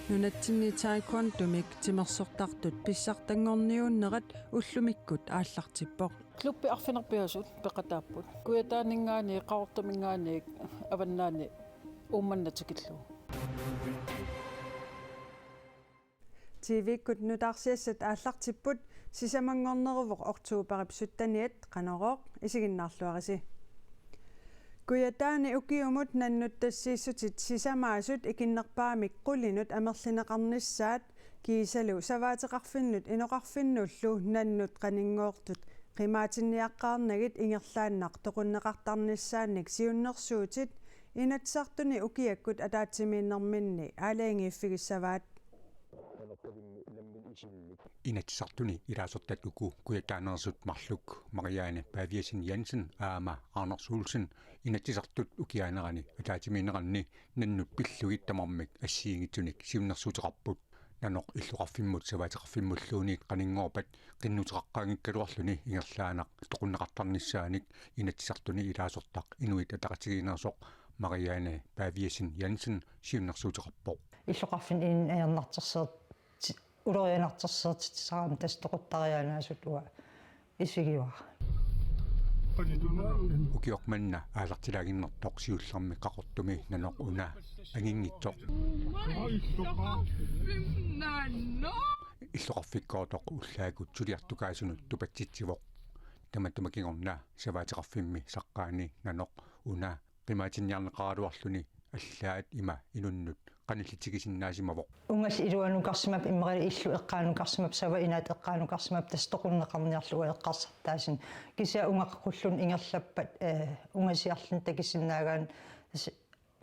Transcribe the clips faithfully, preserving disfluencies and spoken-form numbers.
Nunatsinni taekwondomik timersortartut pissartanngorniunnerat ullumikkut aallartippoq. Klubbi arfineq-pingasut peqataapput. Kujataaninngaanniit, Qaqortuminngaanniit, Avannaani Uummannap tikillugu. T V-kkut nutaarsiassat aallartipput, sisamanngorneruvoq oktoberip sytteniat. Qanorooq, isiginnaarluarisi. Kujataani ukiumut nannuttassiissutit sisamaasut ikinnerpaamik qulinut amerlineqarnissaat kiisalu savaateqarfinnut inoqarfinnullu nannut qaninngoortut qimaatinniaqqaarnagit ingerlaannaq toqunneqartarnissaannik siunnersuutit Inatsisartuni ukiakkut ataatsimiinnerminni aalajangiiffigissavaat. Inatsisartuni ilaasortat uku kujataaneersut marluk Mariane Paviasen Jensen aamma Anders Olsen Inatsisartut ukiaanerani ataatsimiinneranni nannut pillugit tamarmik assigiinngitsunik siunnersuuteqarput. Nanoq illoqarfimmut savaateqarfimmulluunniit qaninngoorpat qinnuteqaqqaanngikkaluarluni ingerlaannaq toqunneqartarnissaanik Inatsisartuni ilaasortaq Inuit Ataqatigiinneersoq Mariane Paviasen Jensen siunnersuuteqarpoq. Illoqarfinni inuit ajornartorsiut-, ulorianartorsiortitsisarami tassa toquttariaannaasut uanga isigivara. Ukioq manna aallartilaaginnartoq siullermik Qaqortumi nanoq una anginngitsoq. Illoqarfikkoortoq ullaakkut suliartukaasunut tupatsitsivoq. Tamatuma kingorna savaateqarfimmi saqqaani nanoq una qimaatinniarneqaraluarluni allaat ima inunnut qanillitigisinnaasimavoq. Ungalli iluanukarsimavoq, immaqalu illu eqqaanukarsimavoq, sava inaata eqqaanukarsimavoq, tassa toqunneqarniarlugu eqqarsartaasinnaavoq. Kisianni ungaqqulluunniit ingerlappat, eh, ungasiarluni takusinnaagaanni tassa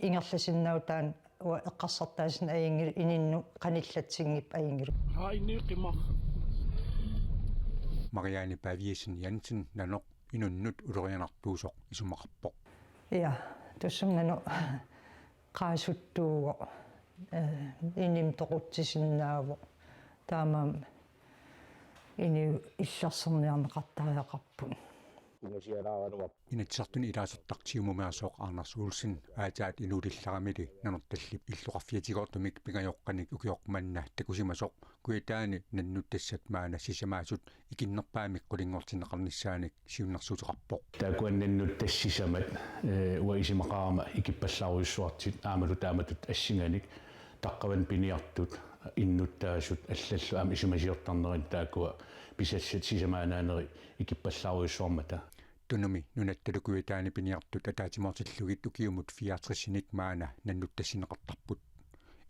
ingerlasinnaavoq taanna uanga eqqarsartaasinnaavoq ajunngilaq, inunnut qanillatsinngippat ajunngilaq. Mariane Paviasen Jensen nanoq inunnut ulorianartuusoq isumaqarpoq. Ja, tassami nanoq qaasuttuuvoq, eh, inimi toqutsisinnaavoq. Taamaammat inuit illersorniarneqartariaqarput. Inatsisartuni ilaasortaq Siumumeersoq Anders Olsen aatsaat inuulillaramili Nanortallip illoqarfiatigoortumik pingajoqqanik ukioq manna takusimasoq Kujataani nannuttassat maanna sisamaasut ikinnerpaamik qulinngortinneqarnissaanik siunnersuuteqarpoq. Taakkualu nannuttassat sisamat, eh, uanga isumaqarama ikippallaarujussuartut aammalu taamatut assinganik taqqavani piniartut innuttaasut allallu aamma isumasioqartarnerini taakkua pisassat sisamaannaaneri ikippallaarujussuarmata. Tunumi nunattalu Kujataani piniartut ataatsimoortillugit ukiumut fireogtresinik maanna nannuttassinneqartarput.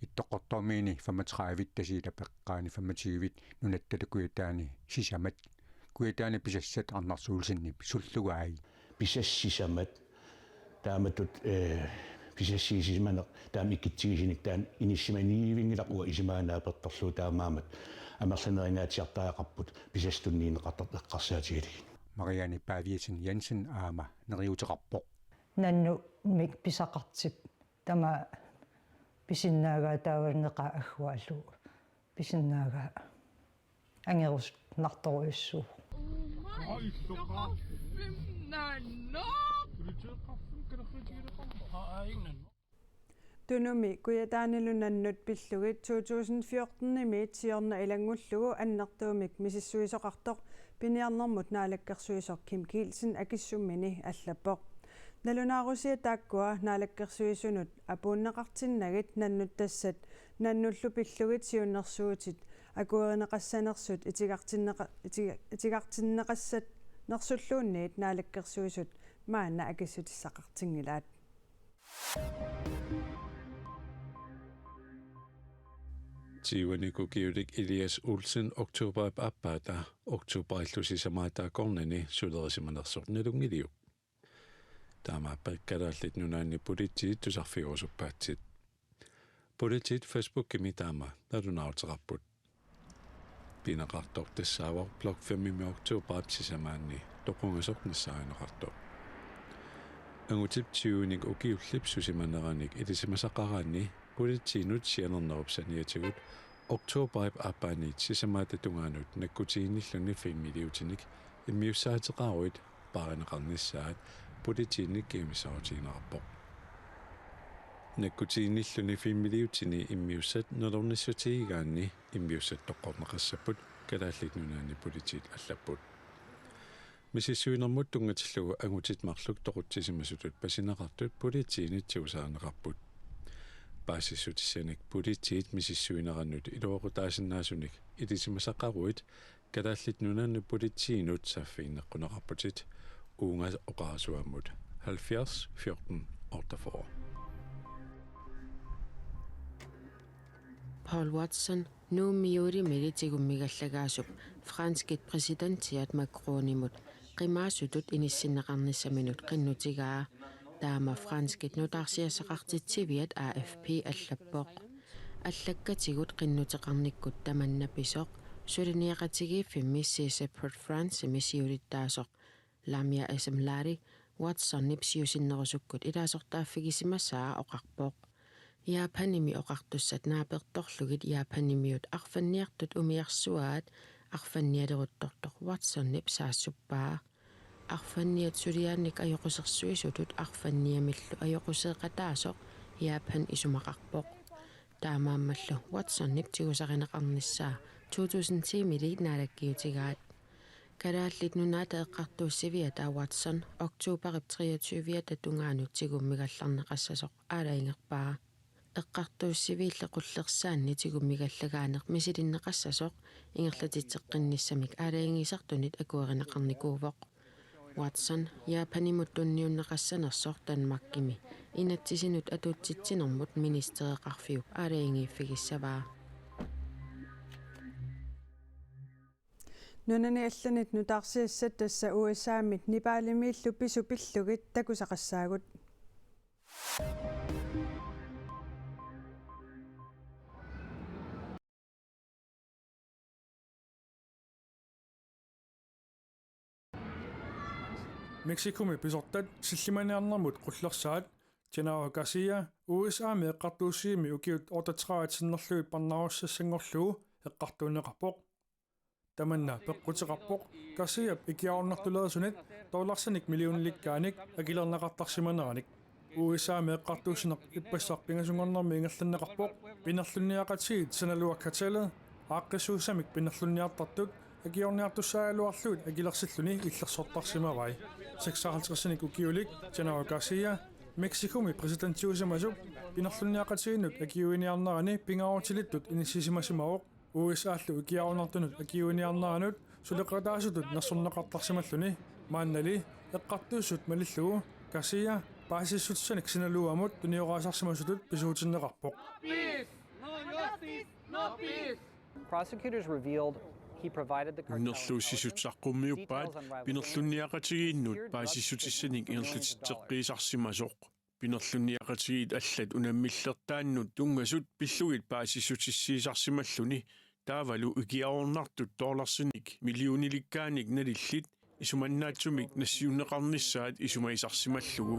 Ittoqqortoormiini femogtredive Tasiilap eqqaani femogtyve nunattalu Kujataani sisamat. Kujataani pisassat Anders Olsenip sullugai. Pisassat sisamat taamatut, eh, pisassiissisimaneq taama ikitsigisunik taanna inissimanniivinngilaq uanga isumaga naapertorlugu taamaammat amerlaneringaatsiartariaqarput pisassat tunniunneqartartut eqqarsaatigalugit. Mariane Paviasen Jensen aamma neriuuteqarpoq. Nannumik pisaqartut tamaasa pisinnaagaat taava neqaat agguaallugu pisinnaagaat angerusut nartorujussuuvoq. Tunumi Kujataanilu nannut pillugit to tusind fjorten-imiit siorna ilanngullugu annertuumik misissuisoqartoq piniarnermut naalakkersuisoq Kim Kielsen akissummini allappoq. Nalunaarusiat taakkua naalakkersuisunut apuunneqartinnagit nannuttassat nannullu pillugit siunnersuutit akuerineqassanersut itigartinneqa-, itiga-, itigartinneqassanersulluunniit naalakkersuisut maanna akissutissaqartinngilaat. Tyvenik ukiulik Elias Olsen oktoberip aappaata oktoberillu sisamaataakkornani sulerisimanersoq nalunngiliuk? Taama aappaat Kalaallit Nunaanni Politiit tusarfigerusuppaatit. Politiit Facebookimi taama nalunaaruteqarput. Pineqartoq tassaavoq Blok fem-imi oktoberip sisamaanni toqungasoq nassaarineqartoq. Angutip tyvenik ukiullip susimaneranik ilisimasaqaraanni politiinut sianernerup saniatigut oktoberip aappaaniit sisamaata tungaanut nakkutiginnilluni filmiliutinik immiussaateqaruit paarineqarnissaat politiinit kajumissaarutigineqarpoq. Nakkutiinnilluni filmiliutini immiussat nalornissutigigaanni immiussat toqqorneqassapput, Kalaallit Nunaanni Politiit allapput. Misissuinermut tunngatillugu angutit marluk toqutsisimasutut pasineqartut politiinit tigusarineqarput. Paasissutissanik politiit misissuinerannut iluaqutaasinnaasunik ilisimasaqaruit Kalaallit Nunaanni Politiinut saaffiginneqquneqarputit uunga oqarasuaammut halvfjerds fjorten otteogfyrre. Paul Watson, Nuummi juulimili tigummigallagaasup franskit præsidentiat Macronimut qimaasutut inissinneqarnissaminut qinnutigaa, taama franskit nutaarsiassaqartitsiviat A F P allappoq. Allakkatigut qinnuteqarnikkut tamanna pisoq suliniaqatigiiffimmi Separate Francemi siulittaasoq Lamia Esmlari Watsonip siusinnerusukkut ilaasortaaffigisimasaa oqarpoq. Japanimi oqartussat naapertorlugit Japanimiut arfanniartut umiarsuaat arfannialeruttortoq Watsonip saassuppaa. Arfanniat suliaannik ajoqusersuisutut arfanniamillu ajoquseeqataasoq Japan isumaqarpoq. Taamaammallu Watsonip tigusarineqarnissaa to tusind ti-mili naalakkiutigaat. Kalaallit Nunaata eqqartuussiviata Watson oktoberip treogtyviata tungaanut tigummigallarneqassasoq aalajangerpaa. Eqqartuussiviilli qullersaanni tigummigallagaaneq misilinneqassasoq ingerlatitseqqinnissamik aalajangiisartunit akuerineqarnikuuvoq. Watson Japanimut tunniunneqassanersoq Danmarkimi inatsisinut atuutsitsinermut ministereqarfiup aalajangiiffigissavaa. Nunani allanit nutaarsiassat tassa U S A-mit Nepalimiillu pisut pillugit takusaqassaagut. Mexicomi pisortat sillimaniarnermut qullersaat Genaro Garcia U S A-mi eqqartuussivimmi ukiut otteogtredive sinnerlugit parnaarussassanngorlugu eqqartuunneqarpoq. Tamanna peqquteqarpoq Garciap ikiaroornartulerusunit dollarsinik millionilikkaanik akilerneqartarsimaneranik. U S A-mi eqqartuussineq ippassaq pingasunngornermi ingerlanneqarpoq pinerlunniaqatigiit Sinaloa Cartelit aaqqissuussamik pinerlunniartartut akiorniartussaagaluarlugit akilersilluni illersortarsimavai. Seksoghalvtredsinik ukiulik Genaro Garcia Mexicomi præsidentiusimasup pinerlunniaqatigiinnut akiuiniarnerani pingaarutilittut inissisimasimavoq. U S A-llu ikiaroornartunut akiuiniarneranut suleqataasutut nersorneqartarsimalluni maannali eqqartuussut malillugu Garcia paasissutissanik Sinaloamut tunioraasarsimasutut pisuutinneqarpoq. Prosecutors revealed he provided the cartel Unnerluussisut saqqummiuppaat pinerlunniaqatigiinnut paasissutissanik ingerlatitseqqiisarsimasoq. Pinerlunniaqatigiit allat unammillertaannut tunngasut pillugit paasissutissiisarsimalluni taavalu ikiaroornartut dollarsinik millionilikkaanik nalillit isumannaatsumik nassiunneqarnissaat isumagisarsimallugu.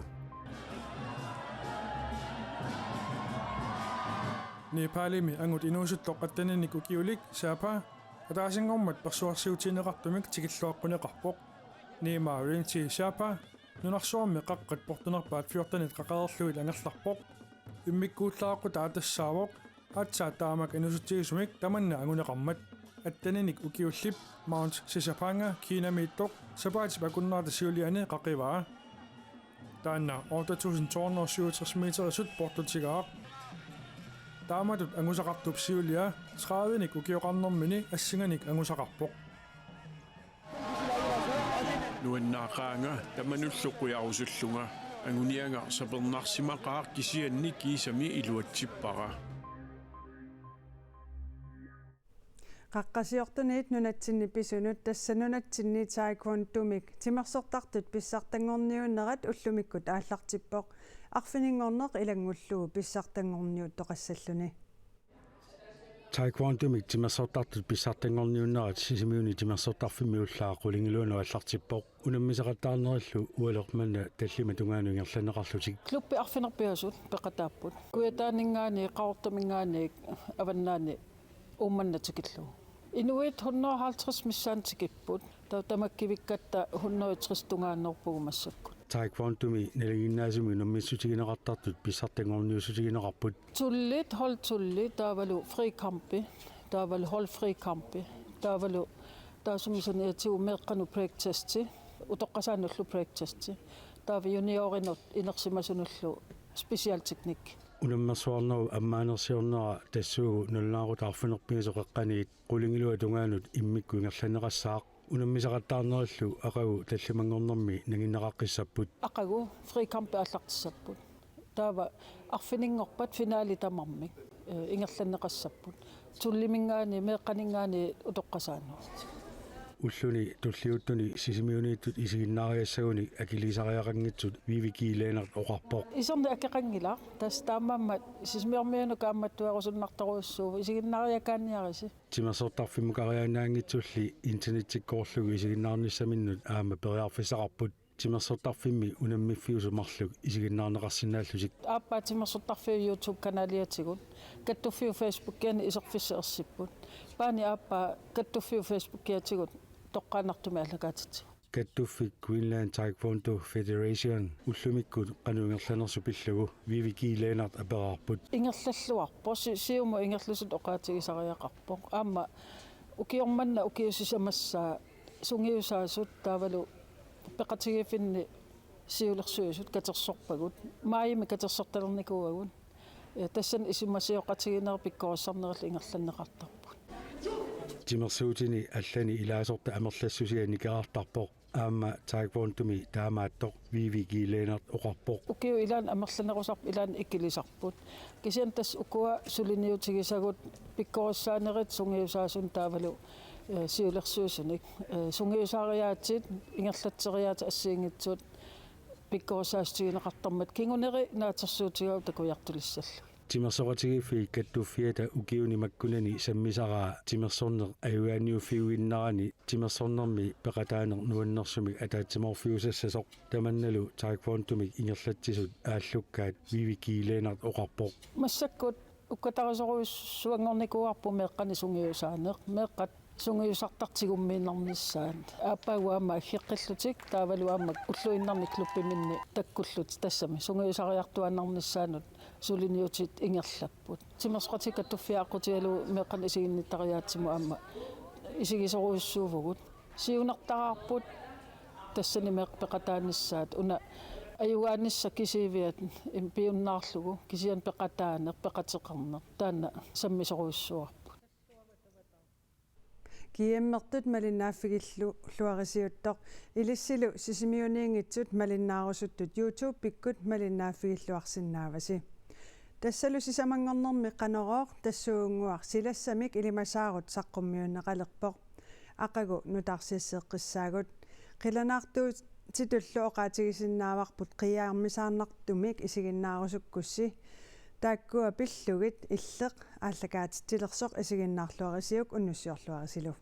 Nepalimi angut inuusuttoq atteninik ukiulik Sapa ataasinngormat persuarsiutigineqartumik tikilluaqquneqarpoq. Nima Rinchi Sapa nunarsuarmi qaqqat portunerpaat fjortenit qaqereerlugit angerlarpoq. Immikkuullaaqqutaa tassaavoq aatsaat taamak inuusutsigisumik tamanna anguneqarmat. Atteninik ukiullip Mount Sisapanga Kinamiittoq sapaatip akunnerata siuliani qaqivaa. Taanna otte tusind to hundrede og syvogtres meterisut portutigaaq. Taamatut angusaqartup siulia tredivenik ukioqarnermini assinganik angusaqarpoq. Nuannaaqaanga tamanullu qujarusullunga, anguniagaq sapernarsimaqaaq kisianni kiisami iluatsippara. Qaqqasiortuniit nunatsinni pisunut, tassa nunatsinni taekwondomik timersortartut pissartanngorniunnerat ullumikkut aallartippoq. Arfininngorneq ilanngullugu pissartanngorniuttoqassalluni. Taekwondomik timersortartut pissartanngorniunnerat Sisimiuni timersortarfimmi ullaaq qulingiluanut aallartippoq. Unammisaqattaarnerillu ualeq manna tallimat tungaanut ingerlanneqarlutik. Klubbi arfineq-pingasut peqataapput. Kujataaninngaanniit, Qaqortuminngaanniit, Avannaani Uummannaq tikillugu. Inuit hundrede og halvtreds missaanni tikipput. Taava tamakkivikkatta hundrede og tres tungaanneerpugut massakkut. Taekwondomi nalinginnaasumik unammissutigineqartartut pissartanngorniussutigineqarput. Tullit, holdtullit, taavalu frikampi, taavalu holdfrikampi, taavalu taassuma saniatigut meeqqanut breaktesti, utoqqasaanullu breaktesti, taava juniorinut inersimasunullu specialteknik. Unammersuarnerup ammaanersiornera tassuugu nalunaaqutaq arfineq-pingasut qeqqaniit qulingiluat tungaanut immikkut ingerlanneqassaaq. Unammisaqattaarnerillu aqagu tallimanngornermi nanginneqaqqissapput. Aqagu frikampi aallartissapput. Taava arfininngorpat finaali tamarmik, eh, ingerlanneqassapput. Tulliminngaanniit, meeqqaninngaanniit utoqqasaanut. Ulluni tulliuttuni Sisimiuniittut isiginnaariassagunik akiliisariaqanngitsut Vivi G. Lennert oqarpoq. Iserneq akeqanngilaq, tassa taamaammat Sisimiormiunut kaammattuerusunnartorujussuuvoq, isiginnaariakaanniarisi. Timersortarfimmukariaannaanngitsulli internettikkoorlugu isiginnaarnissaminnut aamma periarfissaqarput. Timersortarfimmi unammiffiusut marluk isiginnaarneqarsinnaallutik. Aappaa timersortarfiup YouTube-kanaliatigut, kattuffiup Facebookiani iserfissat ersipput. Paani aappaa kattuffiup Facebookiatigut toqqaannartumik aallakaatitsivoq. Kattuffik Greenland Taekwondo Federation ullumikkut qanoq ingerlanersoq pillugu Vivi G. Lennert aperaarput. Ingerlalluarpoq, si-, siumut ingerlasutut oqaatigisariaqarpoq. Aamma ukioq manna ukiut sisamassaat sungiusaasut taavalu peqatigiiffinni siulersuisut katersorpagut. Maajimi katersortalernikuuagut. Eh, tassani isumasioqatigiinnerit pikkorissarnerillu ingerlanneqartarput. Timersuutini allani ilaasortat amerlassusia nikerartarpoq. Aamma taekwondomi taamaattoq Vivi G. Lennert oqarpoq. Ukiut ilaanni amerlanerusarput, ilaanni ikilisarput. Kisianni tassa ukua suliniutigisagut pikkorissaanerit sungiusaasunut taavalu, eh, siulersuisunik. Eh, sungiusaariaatsit, ingerlatseriaatsit assigiinngitsut pikkorissaatigineqartarmata kinguneri naatsorsuutigalugu takujartulissallugit. Timersoqatigiiffiit Kattuffiata ukiuni makkunani sammisaraa timersorneq ajugaanniuffiuinnarani timersornermi peqataaneq nuannersumik ataatsimoorfiusassasoq, tamannalu taekwondomik ingerlatsisut aallukkaat Vivi G. Lennert oqarpoq. Massakkut ukkatarisorujussuanngornikuuarput meeqqani sungiusaaneq, meeqqat sungiusartartigummiinnarnissaat. Aappaagu aamma aggeqqillutik, taavalu aamma ulluinnarni klubbiminni takkullutik, tassami sungiusariartuaannarnissaannut suliniutit ingerlapput. Timersoqatigiit Kattuffiat aqqutigalugu meeqqanut isiginnittariaatsimut aamma isigisorujussuuvugut. Siunertaraarput tassani meeqqat peqataanissaat, una ajugaanissaq kisiiviat im-, piunnaarlugu, kisianni peqataaneq, peqateqarneq, taanna sammisorujussuuarput. G M-ertut malinnaaffigilluarisiuttoq ilissilu Sisimiuniinngitsut malinnaarusuttut YouTube-ikkut malinnaaffigilluarsinnaavasi. Tassalu sisamanngornermi Qanorooq tassuugunnguaq silassamik ilimasaarut saqqummiunneqalerpoq. Aqagu nutaarsiasseqqissaagut. Qilanaartuutitullu oqaatigisinnaavarput qiiarmisaarnartumik isiginnaarusukkussi. Taakkua pillugit Illeq aallakaatitsilersoq isiginnaarluarisiuk unnussiorluarisilu.